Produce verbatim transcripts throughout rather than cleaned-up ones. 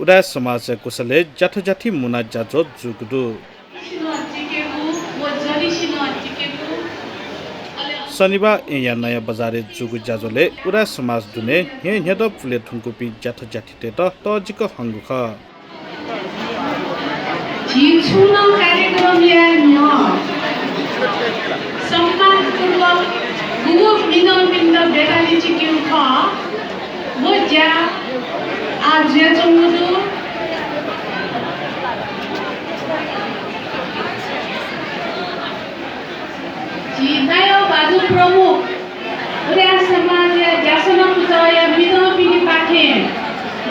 उदाय् समाजया कुसलय् ज्याथ ज्याथि मुना ज्याझ्वः जूगु दु। शनिबाः येँया नयाँ बजारय् जूगु ज्याझ्वलय् उदाय् समाज दुने न्ह्यः न्ह्यदँ पुले धुंकूपिं ज्याथ ज्याथितय्त तःजिक हंगु खः। झी छुं नं कार्यक्रम याये न्ह्यः सम्मानपूर्वक गुगु मिनंपिन्त ब्यथाय् चिकेगु खः, व ज्या आः जुयाच्वंगु दु। झी नायः भाजु प्रमुख उदाय् समाजया ज्यासना पुचःया मिनंपिनिपाखें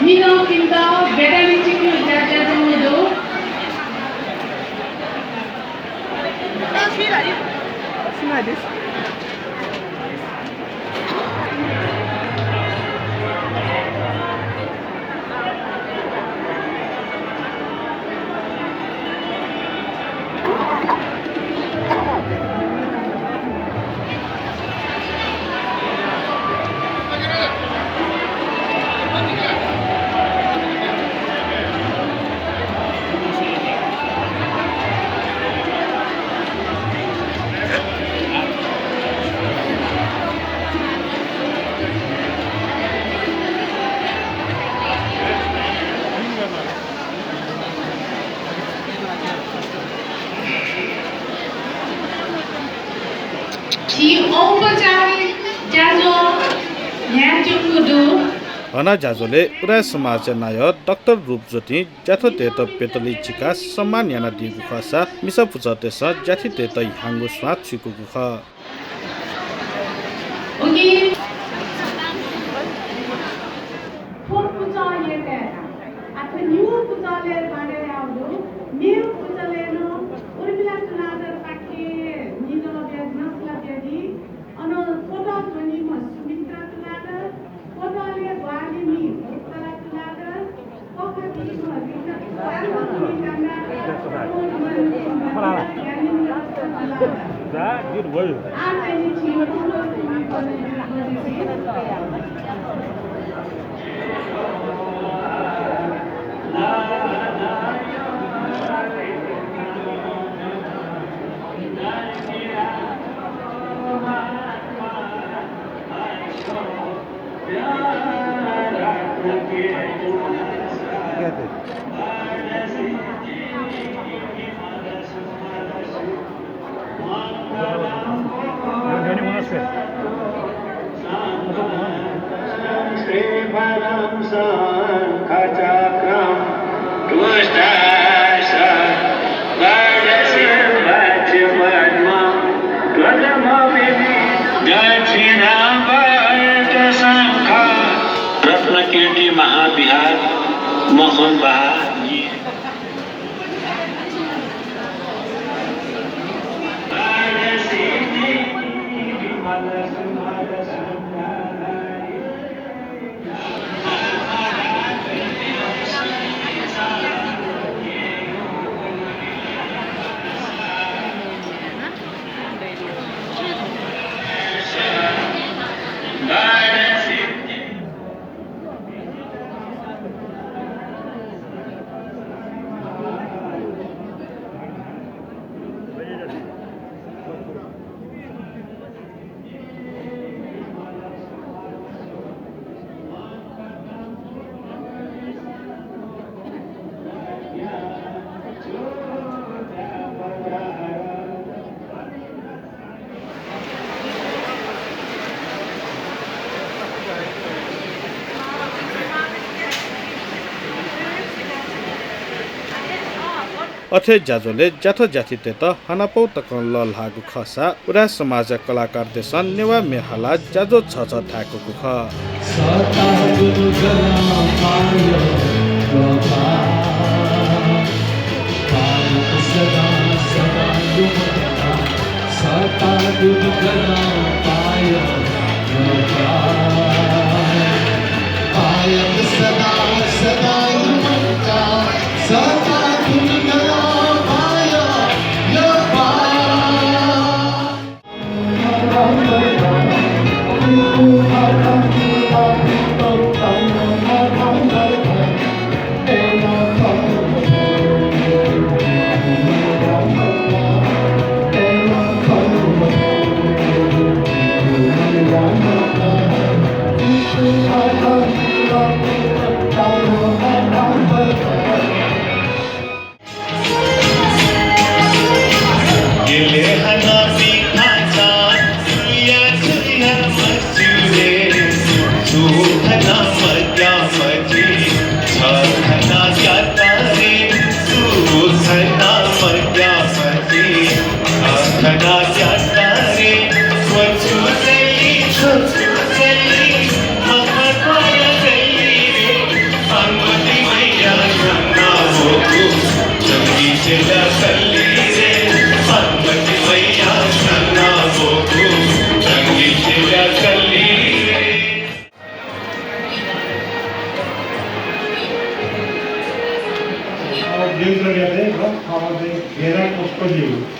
मिनंपिन्त ब्यथाय् चिकेगु ज्या जुयाच्वंगु दु। झी औपचारिक ज्याझ्वः न्ह्यानाच्वंगु दु। हना ज्याझ्वलय् उदाय् समाजया नायः डाक्टर रूपज्योतिं ज्याथतय्त प्यतली चिकाः सम्मान यानादीगु खःसा मिसा पुचःतय्सं ज्याथितय्त ह्याउँगु स्वां छुइकूगु खः। उकिं थ्व पुचःयात आः थ्व निगू पुचलय् बांलाः याःगु दु। मेगु पुचलय् नं उर्मिला तुलाधरपाखें निदँ ब्यादि, नसला ब्यादि। अन थ्व ज्वनीम्ह सुमित्रा तुलाधर, थ्व दलय् ग्वाहालि मी भूतकला तुलाधर, रत्नकीर्ति महाविहार मखनबहाः। अथे ज्याझ्वलय् ज्याथ ज्याथितय्त हनापौ तकं लःल्हाःगु खःसा उदाय् समाजया कलाकारतय्सं नेवाः म्ये हालाः ज्याझ्वः छःछः थाय्कूगु खः। नियन्त्रण यात, र थःम्हं चाहिँ गेना कष्ट लियो।